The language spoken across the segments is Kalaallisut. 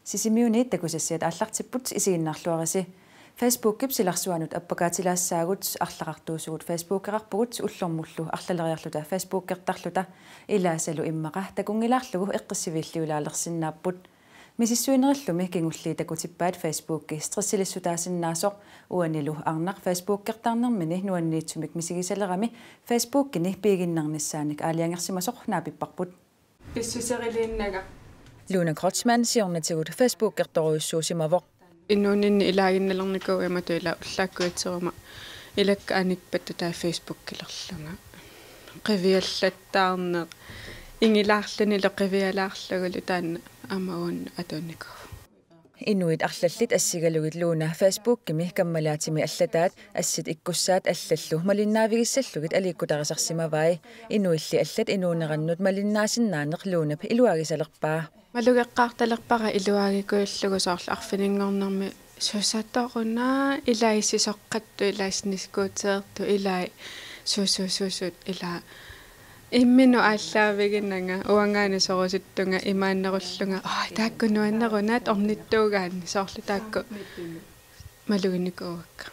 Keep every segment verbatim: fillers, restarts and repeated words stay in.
Sisimiuniit takusassiat aallartipput, isiginnaarluarisi. Facebookip silarsuanut appakaatilaassaagut, arlaqartuusugut Facebookeqarpugut ullormullu arlaleriarluta Facebookertarluta, ilaasalu immaqa takunngilaarlugu eqqissiviilliulaalersinnaapput. Misissuinerillumi kingulliit takutippaat Facebooki stressilissutaasinnaasoq, uanilu arnaq Facebookertarnermini nuanniitsumik misigisalerami Facebookini piiginnarnissaanik aalajangersimasoq naapipparput. Pissuseriliinnanga. Luna Kreutzmann siornatigut Facebookertorujussuusimavoq. Inuuninni ilaaginnalernikuuvoq imatut ila ullaakkutseruma ilakka anikpattut taava Facebookilerlunga. Qiviallattaarneq ingilaarlunilu qivialaarlugulu taanna aamma uannut atuunnikuuvoq. Inuit arlallit assigalugit Luna Facebookimi kammalaatimi allataat assit ikkussaat allallu malinnaavigissallugit aliikkutarisarsimavai. Inuilli allat inuunerannut malinnaasinnaaneq Lunap iluarisalerpaa. Malugeqqaartalerpara iluarikuillugu soorlu arfininngornermi susatoruna ilai sisoqqattut ilai snescootertut ilai susususut ilaa imminut aallaaviginanga uangaana sorusuttunga imaannerullunga aa taakku nuannerunaat ornittuugaanni soorlu taakku maluginikuuakka.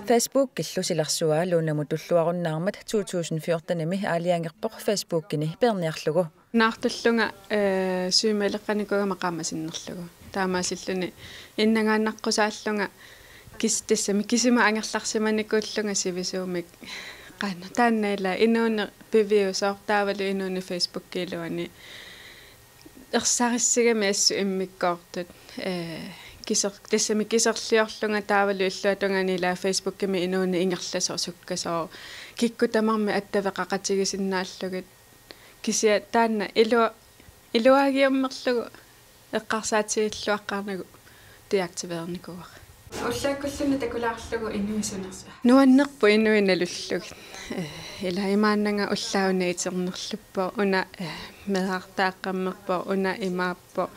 Facebookillu silarsua Lunamut tulluarunnaarmat to tusind fjortenimi aalajangerpoq Facebookini peerniarlugu. Naartullunga eh, sygemaileqqanikuugama qaammat sinnerlugu. Taamaasilluni innangaannaqqusaallunga kis tassami kisima angerlarsimanikuullunga sivisuumik qaanna taanna ila inuuneq piviusoq taavalu inuuneq Facebookiluani ersarissigami assut immikkoortut eh kiser tassami kiserliorlunga taavalu illuatungaani ila Facebookimi inuuneq ingerlasoq sukkasoq kikkut tamarmik attaveqaqatigisinnaallugit. Kisianni taanna ilu iluagiummerlugu eqqarsaatigilluaqqaarnagu deaktiverinikuuara. Ullaakkulluunniit takulaarlugu inuit sunersuaq. Nuannerpoq inuit nalullugit. Eh, ila imaannanga ullaaq una iternerluppoq una eh, meerartaaqqammerpoq una imaappoq.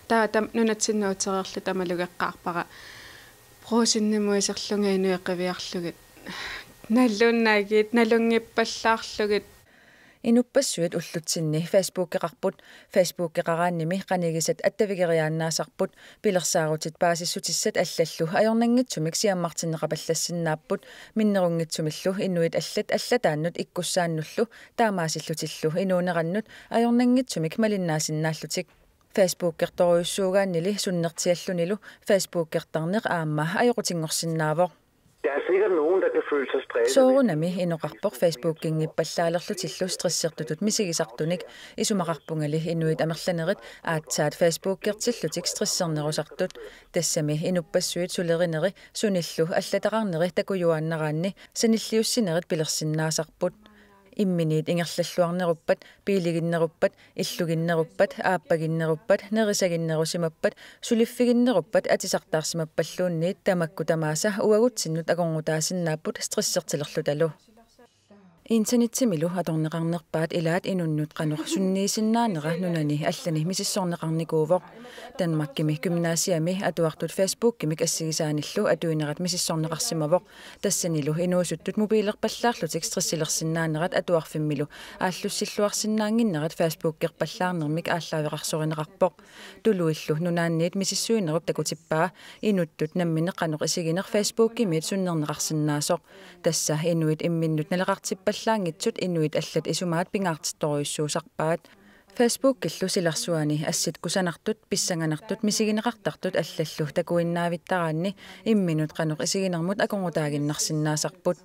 Taava tam nunatsinnut utereerluta malugeqqaarpara. Brugsenimut iserlunga inuit qiviarlugit. Nalunagit, nalunngippallaarlugit. Inuppassuit ullutsinni Facebookeqarput. Facebookeqaraannimi qanigisat attavigeriaannaasarput. Pilersaarutit paasissutissat allallu ajornanngitsumik siammartinneqapallassinnaapput. Minnerunngitsumillu inuit allat allataannut ikkussaannullu taamaasillutillu inuunerannut ajornanngitsumik malinnaasinnaallutik. Facebookertorujussuugaannili sunnertiallunilu Facebookertarneq aamma ajoqutinngorsinnaavoq. Der er sikkert nogen, der kan føle sig stresset. Soorunami inoqarpoq Facebookinngippallaalerlutillu stressertutut misigisartunik. Isumaqarpungali inuit amerlanerit aatsaat Facebookertillutik stressernerusartut. Tassami inuppassuit sulerineri sunillu allataqarneri takujuaannaraanni sanilliussinerit pilersinnaasarput. Imminit ingerlalluarneruppat, biiliginneruppat, illuginneruppat, aappaginneruppat, nerisaginnerusimappat, suliffiginneruppat atisartaarsimappalluunniit tamakku tamaasa uagutsinnut akornutaasinnaapput stressertilerlutalu. Internetsimilu atorneqarnerpaat ilaat inunnut qanoq sunniisinnaanera nunani allani misissorneqarnikuuvoq. Danmarkimi gymnasiami atuartut Facebookimik assigisaanillu atuinerat misissorneqarsimavoq. Tassanilu inuusuttut mobiilerpallaarlutik stressilersinnaanerat atuarfimmilu aallussilluarsinnaannginnerat Facebookerpallaarnermik aallaaveqarsorineqarpoq. Tuluillu nunaanniit misissuinerup takutippaa inuttut nammineq qanoq isigineq Facebookimiit sunnerneqarsinnaasoq. Tassa inuit imminnut naleqartippallaanngitsut inuit allat isumaat pingaartittorujussuusarpaat. Facebookillu silarsuani assit kusanartut, pissanganartut, misigineqartartut allallu takuinnaavittaraanni imminut qanoq isiginermut akornutaaginnarsinnaasarput.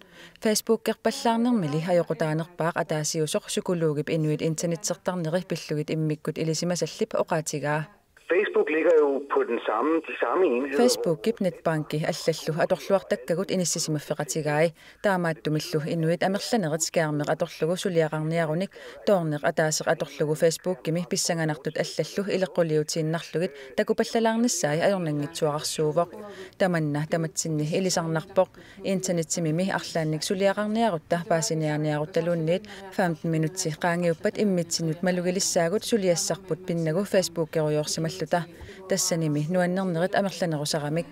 Facebookerpallaarnermili ajoqutaanerpaaq ataasiusoq psykologip inuit internetsertarneri pillugit immikkut ilisimasallip oqaatigaa. Facebook ligger jo på den samme, de samme enheder. Facebookip netbanki allallu atorluartakkagut inissisimaffeqatigai. Taamaattumillu inuit amerlanerit skærmeq atorlugu suliaqarniarunik, toorneq ataaseq atorlugu Facebookimi pissanganartut allallu ileqquliutiinnarlugit takupallalaarnissaat ajornanngitsuararsuuvoq. Tamanna tamatsinni ilisarnarpoq. Internetsimimi arlaannik suliaqarniarutta paasiniaaniaruttaluunniit femten minutsit qaangiuppat immitsinnut malugilissaagut suliassarput pinnagu Facebookerujoorsimalluta. Tassanimi nuannernerit amerlanerusaramik.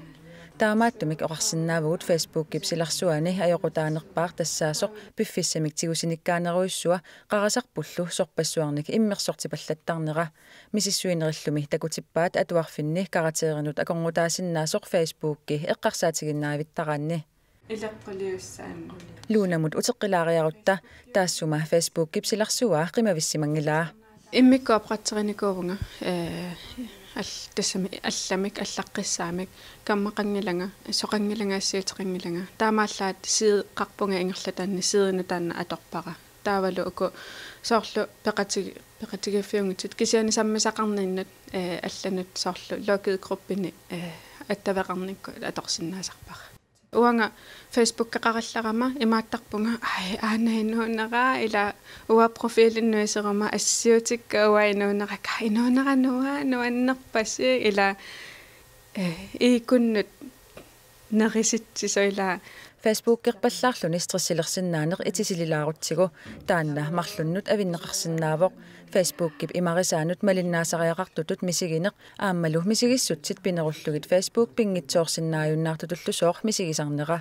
Taamaattumik oqarsinnaavugut Facebookip silarsuani ajoqutaanerpaaq tassaasoq piffissamik tigusinikkaanerujussua qarasarpullu sorpassuarnik immersortipallattarnera. Misissuinerillumi takutippaat atuarfinni karakteerinut akornutaasinnaasoq Facebooki eqqarsaatiginnaavittaraanni. Ileqquliussaannguli. Luunamut uteqqilaariarutta taassuma Facebookip silarsua qimavissimanngilaa. Immikkut apeqatiginikuuvunga, eh, al-, tassami allamik, allaqqissaamik, kammaqanngilanga, soqanngilanga, assiuteqanngilanga. Taamaallaat sideqarpunga ingerlatanni sidinut taanna atorpara. Taavalu uku soorlu peqati-, peqatigiiffiunngitsut kisianni sammisaqarninnut, eh, allanut soorlu lukkede gruppini, eh, attaveqarnikkut atorsinnaasarpara. Uanga Facebookeqarallarama imaattarpunga, ai, aana inuunera, ila uanga profilinnut iseruma assiutikka uanga inuunera, ka inuunera nua-, nuannerpasi, ila, eh, iikunnut nerisitsisoq ila. Facebookerpallaarluni stressilersinnaaneq itisililaarutsigu taanna marlunnut avinneqarsinnaavoq. Facebookip imarisaanut malinnaasariaqartutut misigineq aammalu misigissutsit pinerullugit Facebook pinngitsoorsinnaajunnaartutullusooq misigisarnera.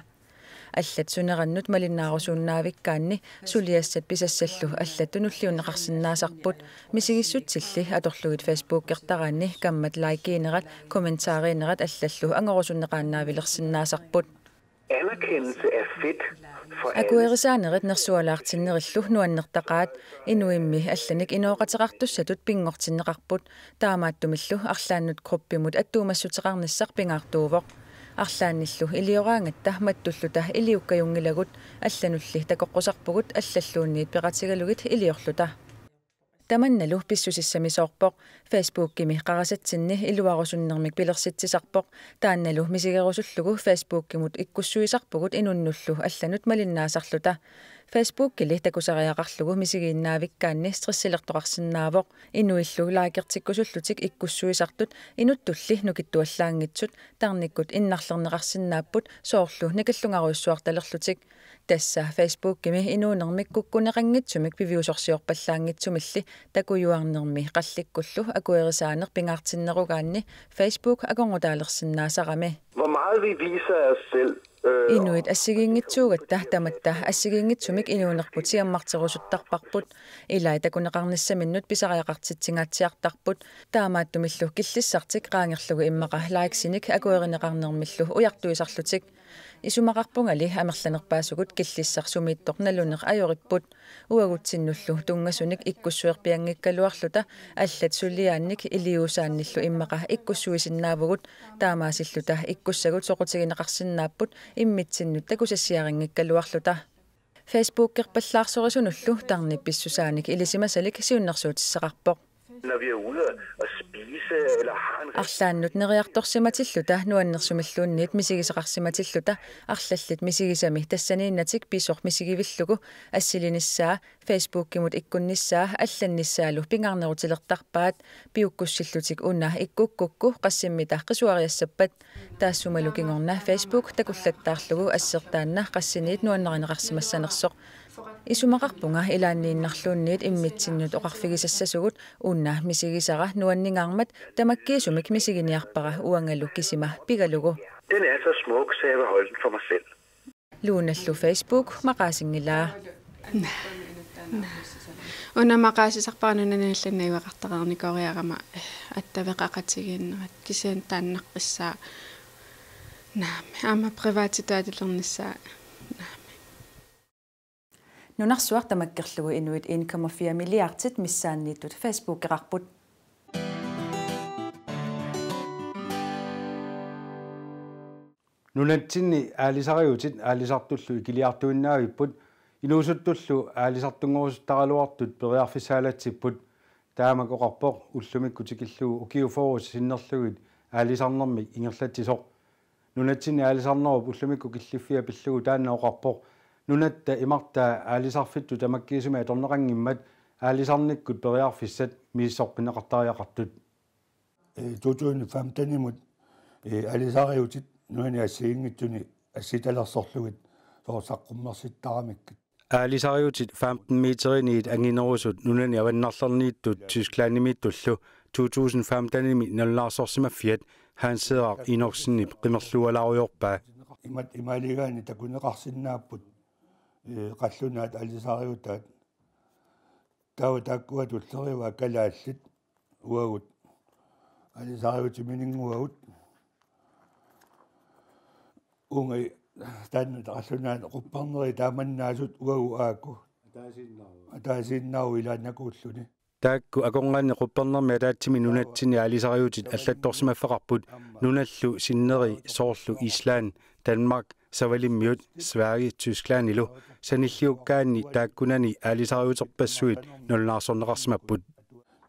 Allat sunerannut malinnaarusuunnavikkaanni suliassat pisassallu allatut nulliunneqarsinnaasarput, misigissutsilli atorlugit Facebookertaraanni kammat likiinerat, kommentaariinerat allallu angorusunneqaannaavilersinnaasarput. Anerkendelse er fedt for alle. Akuerisaanerit nersualaartinnerillu nuannertaqaat, inuimmi allanik inooqateqartussatut pinngortinneqarput, taamaattumillu arlaannut gruppimut attuumassuteqarnissaq pingaartuuvoq. Arlaannillu ilioraangatta mattulluta iliukkajunngilagut, allanulli takoqqusarpugut allalluunniit peqatigalugit iliorluta. Tamannalu pissusissamisoorpoq, Facebookimi qarasatsinni iluarusunnermik pilersitsisarpoq, taannalu misigerusullugu Facebookimut ikkussuisarpugut inunnullu allanut malinnaasarluta. Facebookili takusariaqarlugu misigiinnaavikkaanni stressilertoqarsinnaavoq, inuillu likertikkusullutik ikkussuisartut inuttulli nukittuallaanngitsut tarnikkut innarlerneqarsinnaapput soorlu nikallungarujussuartalerlutik. Tassa Facebookimi inuunermik kukkuneqanngitsumik piviusorsiorpallaanngitsumilli takujuarnermi qallikkullu akuerisaaneq pingaartinnerugaanni Facebook akornutaalersinnaasarami. Hvor meget vi viser af os selv, øh, Inuit assigiinngitsuugatta tamatta assigiinngitsumik inuunerput siammarterusuttarparput. Ilai takuneqarnissaminnut pisariaqartitsinngaatsiartarput. Taamaattumillu killissartik qaangerlugu immaqa likesinik akuerineqarnermillu ujartuisarlutik. Isumaqarpungali amerlanerpaasugut killissaq sumiittoq naluneq ajoripput. Uagutsinnullu tunngasunik ikkussuerpianngikkaluarluta allat suliaannik iliuusaannillu immaqa ikkussuisinnaavugut, taamaasilluta ikkussagut soqutigineqarsinnaapput immitsinnut takusassiarinngikkaluarluta. Facebookerpallaarsorisumullu tarnip pissusaanik ilisimasalik siunnersuutissaqarpoq. Når vi er ude at spise eller har en Arlaannut neriartorsimatilluta nuannersumilluunniit misigisaqarsimatilluta arlallit misigisami tassaniinnatik pisoq misigivillugu assilinissaa, Facebookimut ikkunnissaa allannissaalu pingaarnerutilertarpaat, piukkussillutik una ikkukkukku qassimmita qisuariassappat. Taassumalu kingorna Facebook takullattaarlugu assertaanna qassiniit nuannarineqarsimassanersoq. Isumaqarpunga ilaanniinnarluunniit immitsinnut oqarfigisassasugut una misigisara nuanningaarmat tamakkiisumik misiginiarpara uangalu kisima pigalugu. Den er så smuk, så jeg vil holde den for mig selv. Luunallu Facebook maqaasinngilaa. Una maqaasisarpara nunani allanut najugaqartareernikooriarama, eh, attaveqaqatigiinnerat kisianni taannaqqissaa. Naamik, aamma privatitut atulernissaa. Naamik. Nunarsuaq tamakkerlugu inuit en komma fire milliardit missaanniittut Facebookeqarput. Nunatsinni aalisariutit aalisartullu ikiliartuinnavipput, inuusuttullu aalisartunngorusuttaraluartut periarfissaalatsipput. Taamak oqarpoq ullumikkut tikillugu ukiut fyrre sinnerlugit aalisarnermik ingerlatsisoq. Nunatsinni aalisarnerup ullumikkut killiffia pillugu taanna oqarpoq nunatta imartaa aalisarfittut tamakkiisumik atorneqanngimmat aalisarnikkut periarfissat misissorpinneqartariaqartut. Eh, to tusind femtenimut, eh, aalisariutit nunani assigiinngitsuni assitalersorlugit soorlu saqqummersittaramikkit. Aalisariutit femten meteriniit anginerusut nunani avannarlerniittut Tysklandimiittullu to tusind femtenimi nalunaarsorsimaffiat Hans Henrik Enoksenip qimerlualaarujoorpaa. Imat imaaligaanni takuneqarsinnaapput, ee, qallunaat aalisariutaat. Taava taakkua tullerivaat kalaallit uagut aalisariutimininnguagut. Uunga taanna qallunaat quppernerit taamannaasut uagut aaku ataasiinnaavoq ilaannakuulluni. Taakku akornanni quppernermi ataatsimi nunatsinni aalisariutit allattorsimaffeqarput, nunallu sinneri soorlu Island, Danmark, Savalimmiut, Sverige, Tysklandilu, sanilliukkaanni taakkunani aalisariuterpassuit nalunaarsorneqarsimapput.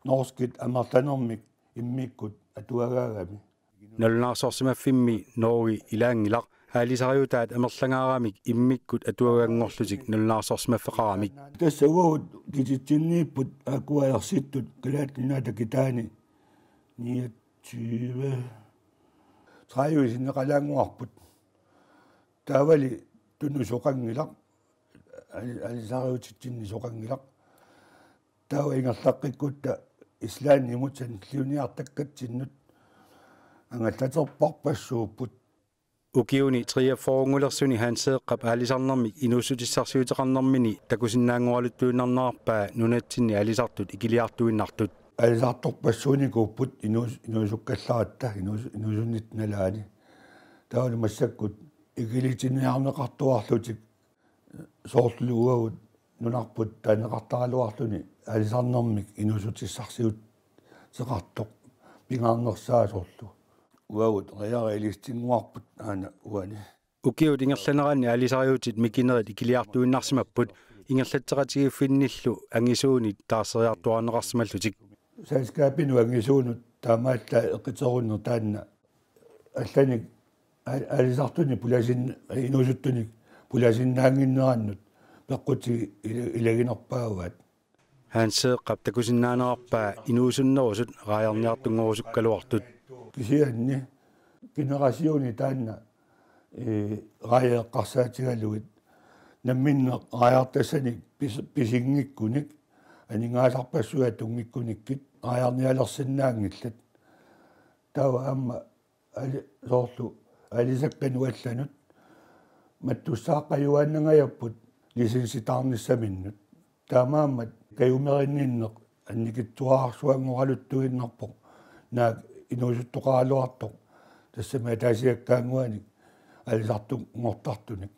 Norskit amerlanermik immikkut atuagaagami. Nalunaarsorsimaffimmi Norge ilaanngilaq, aalisariutaat amerlangaaramik immikkut atuaganngorlutik nalunaarsorsimaffeqaramik. Tassa uagut kititsinniipput aakkua ersittut Kalaallit Nunaata kitaani niogtyve, tredive sinneqalaannguarput. Taavali tunusoqanngilaq, aali-, aalisariutitsinnisoqanngilaq. Taava ingerlaqqikkutta Islandimut sanilliuniartakkatsinnut angallaterparpassuupput. Ukiuni treogfyrrengulersuni Hans Henrikip aalisarnermik inuussutissarsiuteqarnermini takusinnaanngoraluttuinnarnerarpaa nunatsinni aalisartut ikiliartuinnartut. Aalisartorpassuunikuupput inuus-, inuusukkallaratta, inuus-, inuusunnitta nalaani. Taavalu massakkut ikilitinniarneqartuarlutik soorlu uagut nunarput taaneqartaraluarluni aalisarnermik inuussutissarsiuteqartoq pingaarnersaa soorlu. Uagut realistitinnguarput aana uani. Ukiut ingerlaneranni aalisariutit mikinerit ikiliartuinnarsimapput ingerlatseqatigiiffinnillu angisuunit taarseriartuaarneqarsimallutik. Selskabinut angisuunut taamaallaat eqiterunneq taanna allanik aal-, aalisartunik pulasin-, inuusuttunik pulasinnaannginnerannut peqqutigik ila-, ilaginerpaavaat. Hans Henrikip takusinnaanerarpaa inuusunnerusut raajarniartunngorusukkaluartut. Kisianni generationi taanna, ee, raajeeqqarsaatigalugit namminneq raajartassanik pis-, pisinngikkunik aningaasarpassuit atunngikkunikku raajarnialersinnaanngillat. Taava aamma aali-, soorlu aalisakkanut allanut mattussaaqqajuaannangajapput licensitaarnissaminnut. Taamaammat kajumerinninneq annikitsuararsuanngoraluttuinnarpoq naak inuusuttoqaraluartoq tassami ataasiakkaannguanik aalisartunngortartunik.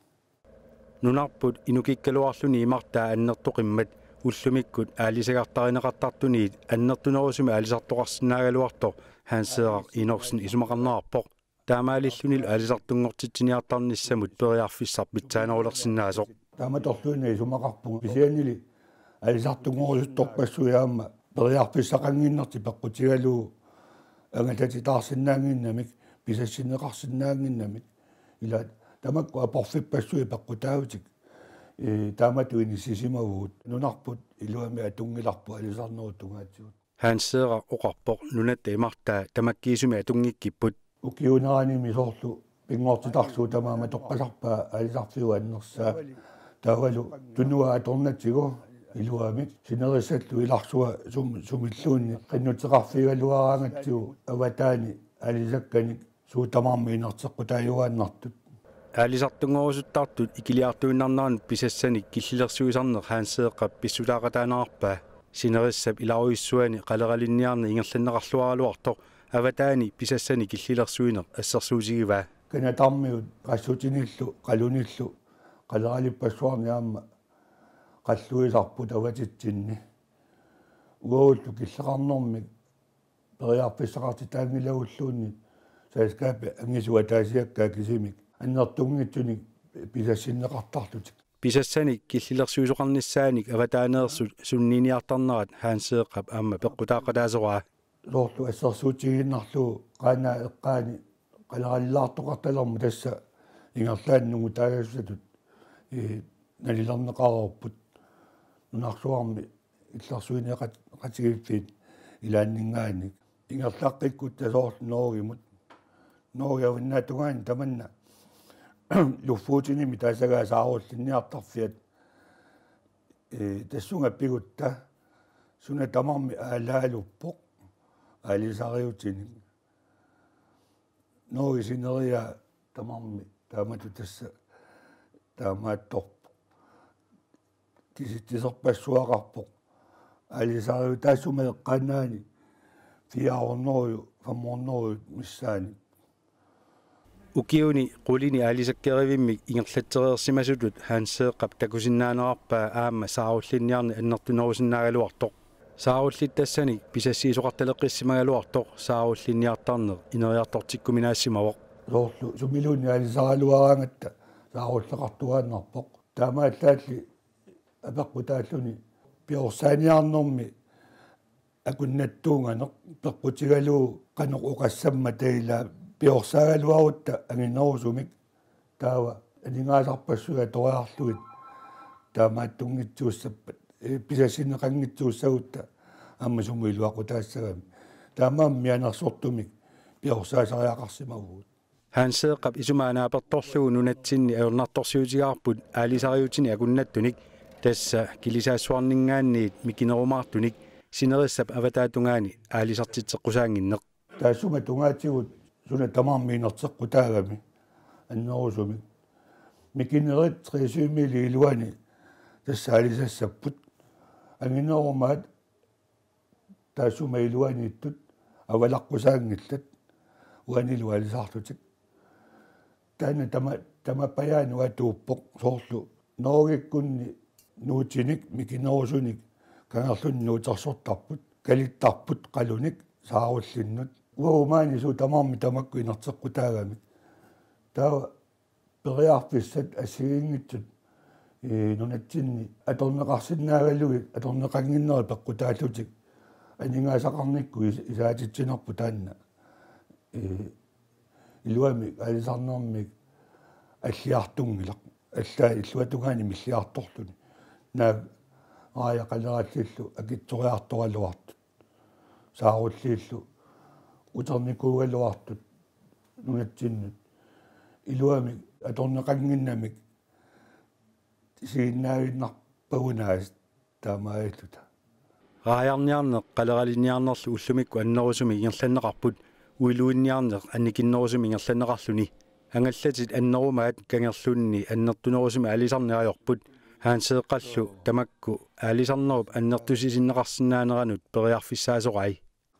Nunarput inukikkaluarluni imartaa annertoqimmat ullumikkut aalisagartarineqartartuniit annertunerusumik aalisartoqarsinnaagaluartoq Hans Henrik Enoksen isumaqarnerarpoq. Taamaalillunilu aalisartunngortitsiniartarnissamut periarfissaq pitsaanerulersinnaasoq. Taamatorluinnaq isumaqarpunga kisiannili aalisartunngorusuttorpassuit aamma periarfissaqannginnertik peqqutigalugu angallatitaarsinnaannginnamik, pisassinneqarsinnaannginnamik. Ila tamakku aporfippassuit peqqutaavutik, ee, taamatut inissisimavugut. Nunarput iluamik atunngilarput aalisarnerup tungaatigut. Hans Henrik oqarpoq nunatta imartaa tamakkiisumik atunngikkipput. Ukiuuneranimi soorlu pinngortitarsuup tamaat matoqqasarpaa aalisarfiup annersaa. Taavalu tunua atornatigu iluamik sinerissatut ilarsua sum-, sumilluunniit qinnuteqarfigigaluaraangatsigu avataani aalisakkanik suut tamarmik inerteqqutaajuaannartut. Aalisartunngorusuttartut ikiliartuinnarneranut pisassanik killilersuisarneq Hans Henrikip pissutaaqataanerarpaa. Sinerissap ilarujussuani qaleralinniarneq ingerlanneqarluaraluartoq avataani pisassanik killilersuineq assersuutigivaa. Kanatarmiut qassutinillu qalunillu qaleralippassuarnik aamma qalluisarput avatitsinni. Uagullu killeqarnermik periarfissaqartitaanngilagulluunniit selskabip angisuup ataasiakkaap kisimik annertunngitsunik pisassinneqartarlutik. Pisassanik killilersuisoqarnissaanik avataaneersut sunniiniartarnerat Hans Henrikip aamma peqqutaaqataasoraa. Soorlu assersuutigiinnarlugu Qaanaap eqqaani qaleralilaartoqartalermat tassa ingerlaannaq nungutaagasutut, ee, nalilerneqareerput nunarsuarmi illersuineqat-, qatigiiffiit ilaanninngaanniit. Ingerlaqqikkutta soorlu Norgemut. Norge avannaatungaani tamanna Lofotenimi taasagaat saarullinniartarfiat, ee, tassunga pigutta suna tamarmi aalaaluppoq aalisariutinik. Norge sineriaa tamarmi taamatut tassa taamaattorpoq. Kisitsiserpassuaqarpoq. Aalisariutit taassuma eqqaannaani fire hundrede, fem hundrede missaani. Ukiuni qulini aalisakkerivimmik ingerlatsereersimasutut Hans Seeqqap takusinnaanerarpaa aamma saarullinniarneq annertunerusinnaagaluartoq. Saarullittassani pisassiisoqartaleqqissimagaluartoq saarullinniartarneq ineriartortikkuminaassimavoq. Soorlu sumiluunniit aalisaraluaraangatta saarulleqartuaannarpoq. Taamaallaalli apeqqutaalluni piorsaaniarnermi akunnattuunganeq peqqutigalugu qanoq oqassammat, taava piorsaagaluarutta anginerusumik, taava aningaasarpassuit toriarlugit taamaattunngitsuussappat, ee, pisassinneqanngitsuussagutta aamma sumut iluaqutaassagami. Taamaammat mianersortumik piorsaasariaqarsimavugut. Hans Seeqqap isumaga naapertorlugu nunatsinni ajornartorsiutigaarput aalisariutinik akunnattunik, tassa kilisaassuarninngaanniit mikinerumaartunik, sinerissap avataatungaani aalisartitseqqusaannginneq. Taassuma tungaatigut suna tamarmi inerteqqutaagami annerusumik. Mikinerit tredive iluani tassa aalisassapput. Anginerumaat taassuma iluaniittut avalaqqusaanngillat uanilu aalisarlutik. Taanna tama-, tamapajaanut atuuppoq, soorlu Norgekkunni nuutinik mikinerusunik kangerlunnik nuutersortarput, kalittarput qalunik saarullinnut. Uagut maani suut tamarmik tamakku inerteqqutaagamik. Taava periarfissat assigiinngitsut, ee, nunatsinni atorneqarsinnaagalugit atorneqannginnerat peqqutaallutik aningaasaqarnikkut is-, isaatitsinerput taanna, ee, iluamik aalisarnermik alliartunngilaq, allaat illuatungaani milliartorluni. Naak aajaqalerallillu akitsoriartoraluartut, saarulliillu uternikuugaluartut nunatsinnut, iluamik atorneqannginnamik isiginnaaginnarpagut aasiit taamaalilluta. Raajarniarneq qaleralinniarnerlu ullumikkut annerusumik ingerlanneqarput, uiluinniarneq annikinnerusumik ingerlanneqarluni. Angallatit annerumaat kangerlunni annertunerusumik aalisarneq ajorput, Hans Seeqqallu tamakku aalisarnerup annertusisinneqarsinnaaneranut periarfissaasorai.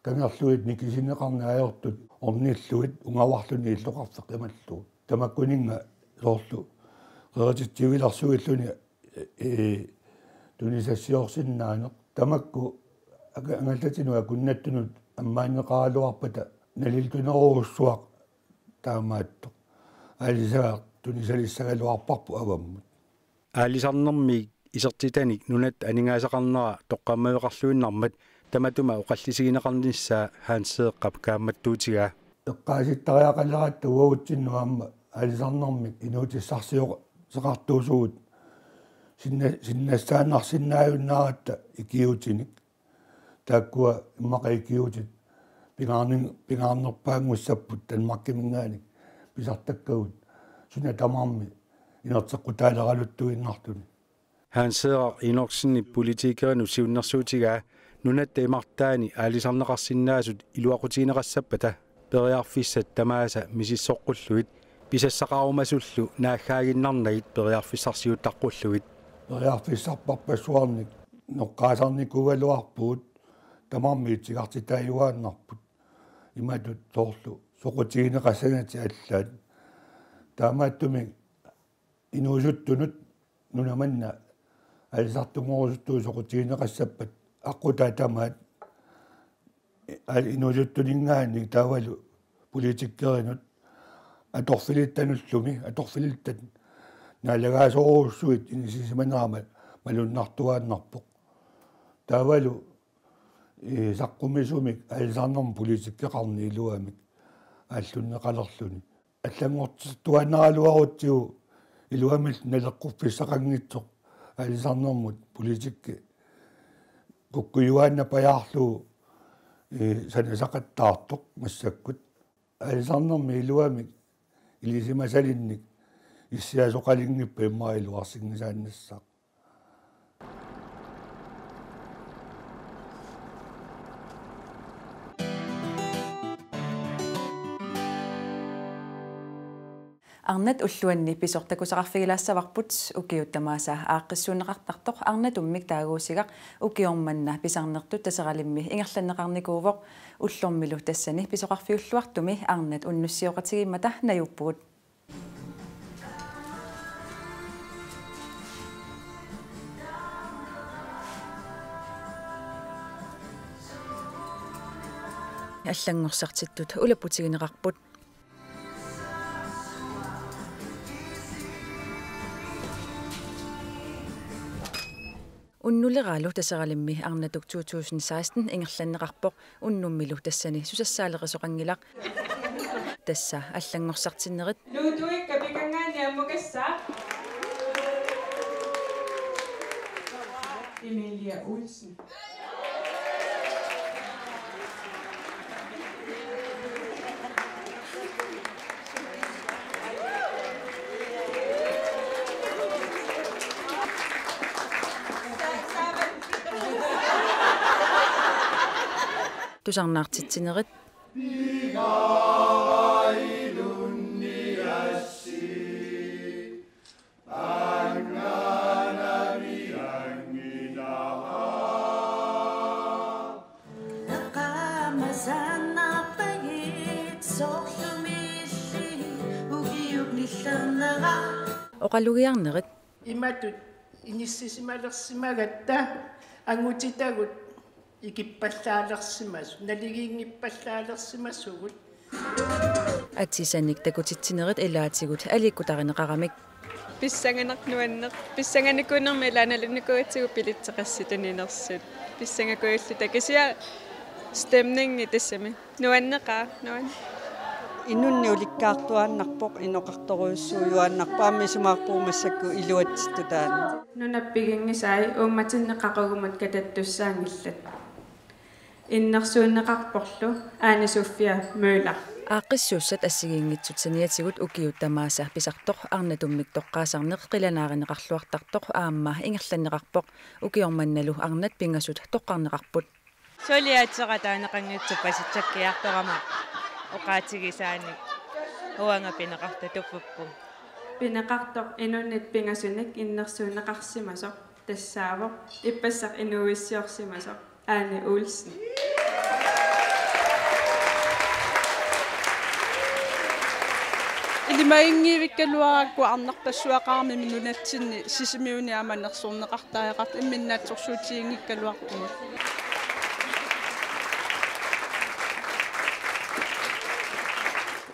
Kangerluit nikisinneqarneq ajortut ornillugit ungavarluni illoqarfik qimallugu. Tamakkuninnga soorlu qerititsivilersuilluni, ee, tunisassiorsinnaaneq. Tamakku aka-, angallatinut akunnattunut ammaanneqaraluarpata naliltunerujussuaq taamaattoq. Aalisagaq tunisalissagaluarparput avammut. Aalisarnermik isertitanik nunatta aningaasaqarnera toqqammaveqarluinnarmat tamatuma oqallisigineqarnissaa Hans Seeqqap kaammattuutigaa. Eqqaasittariaqaleratta uagutsinnut aamma aalisarnermik inuutissarsioqartuusugut sinna-, sinnassaannarsinnaajunnaaratta ikiuutinik. Taakkua immaqa ikiuutit pingaarni-, pingaarnerpaanngussapput Danmarkiminngaanniit pisartakkagut suna tamarmi inerteqqutaaleraluttuinnartuni. Hans Seeqqap Enoksenip politikerinut siunnersuutigaa nunatta imartaani aalisarneqarsinnaasut iluaqutigineqassappata periarfissat tamaasa misissoqqullugit pisassaqarumasullu naaggaaginnarnagit periarfissarsiutaqqullugit. Periarfissarpassuarnik noqqaasarnikuugaluarpugut, tamarmik itigartitaajuaannarput. Imatut soorlu soqutigineqassanatik allaat. Taamaattumik inuusuttunut nuna manna aalisartunngorusuttugut soqutigineqassappat aqqutaa tamaat, al-, inuusuttuninngaanniit taavalu politikerinut atorfilittanullumi, atorfilittat naalagaasorujussuit inissisimanerama malunnartuaannarpoq. Taavalu, ee, saqqumisumik aalisarnermut politikeqarneq iluamik aallunneqalerluni. Allanngortittuaannaraluarutsigu iluamillu naleqquffissaqanngitsoq aalisarnermut politikki kukkujuaannapajaarlugu, ee, sanasaqattaartoq massakkut. Aalisarnermi iluamik ilisimasalinnik issiasoqalinngippat immaqa iluarsinngisaannassaaq. Arnat ulluanni pisoq takusaqarfigilaassavarput. Ukiut tamaasa aaqqissuunneqartartoq Arnatummik taaguusigaq ukioq manna pisarnertut Taseralimmi ingerlanneqarnikuuvoq. Ullormilu tassani pisoqarfiulluartumi arnat unnussioqatigiimmata najuuppugut. Allanngorsartittut ulapputigineqarput. Unnuleraalu Taseralimmi Arnatuk to tusind seksten ingerlanneqarpoq, unnummilu tassani susassaalerisoqanngilaq. Tassa allanngorsartinnerit. Ludwig Kapikangaani ammukassaaq. Emilia Olsen. Tusarnaartitsinerit. Oqalugiarnerit. Imatut inissisimalersimagatta angutitagut ikippallaalersimasut, naligiinngippallaalersimasugut. Atisanik takutitsinerit ilaatigut aliikkutarineqaramik. Pissanganaq nuanneq. Pissanganikuunermi ilaa nalunikuugatsigu billetsit qassituninersut. Pissangakujuulluta kisianni stemningi tassami. Nuanneqaaq, nuan. Inunnik ulikkaartuaannarpoq, inoqartorujussuujuaannarpoq, aamma isumaqarpunga massakkut iluatsittut taanna. Nunap piginngisai uummatinni qaqugumut katattussaanngillat. Innersuunneqarporlu Ane Sofia Møller. Aaqqissuussat assigiinngitsut saniatigut ukiut tamaasa pisartoq Arnatummik toqqaasarneq qilanaarineqarluartartoq aamma ingerlanneqarpoq. Ukioq mannalu arnat pingasut toqqarneqarput. Suliaatseqataaneqanngitsoq pasitsakkiartorama oqaatigisaanik uanga pineqartoq tuppuppunga. Pineqartoq inunnit pingasunik innersuunneqarsimasoq tassaavoq ippassaq inuuissiorsimasoq Ane Olsen. Ilimaginngivikkaluarakku arnarpassuaqarami nunatsinni Sisimiuni aamma nersorneqartariaqartut imminnut naatsorsuutiginngikkaluarpugut.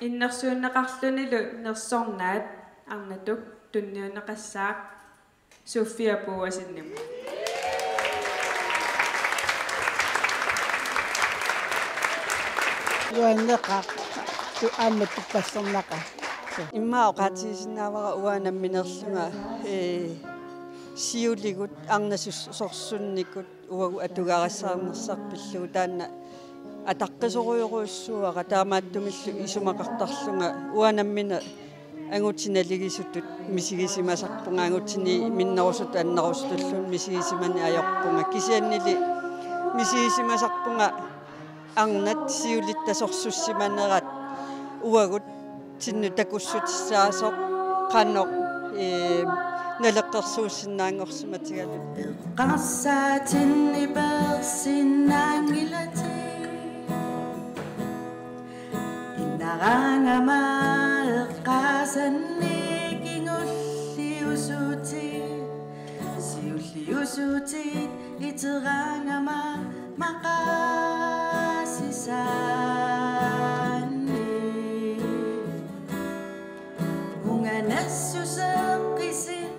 Innersuunneqarlunilu nersornaat Arnatuk tunniunneqassaaq Sofia Boasenimut. Nuanneqaaq, tu-, aamma tuppassornaqaaq. Immaqa oqaatigisinnaavara uanga nammineerlunga, ee, siuligut arnasussorsunnikut uagut atugarissaarnersarput pillugu taanna ataqqisorujorujussuuara, taamaattumillu isumaqartarlunga uanga nammineq angutit naligisutut misigisimasarpunga, angutini minnerusutut annerusutulluunniit misigisimaneq ajorpunga. Kisiannili misigisimasarpunga arnat siulittasorsussimanerat uagut sinnut takussutissaasoq qanoq, ee, naleqqersuussinnaanngorsimatigalluni. Eqqarsaatinnipersinnaanngilatit. Innaraangama eqqaasannik kingulliusutit, siulliusutit iteraangama maqaasisaannik. Unganassuseqqisin.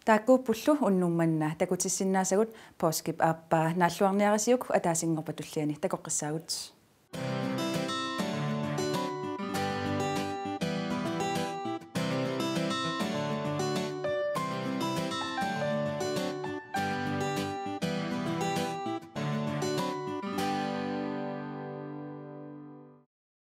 Taakkuuppullu unnuk manna takutissinnaasagut. Poorskip aappaa naalluarniarisiuk ataasinngorpat tulliani takoqqissaagut.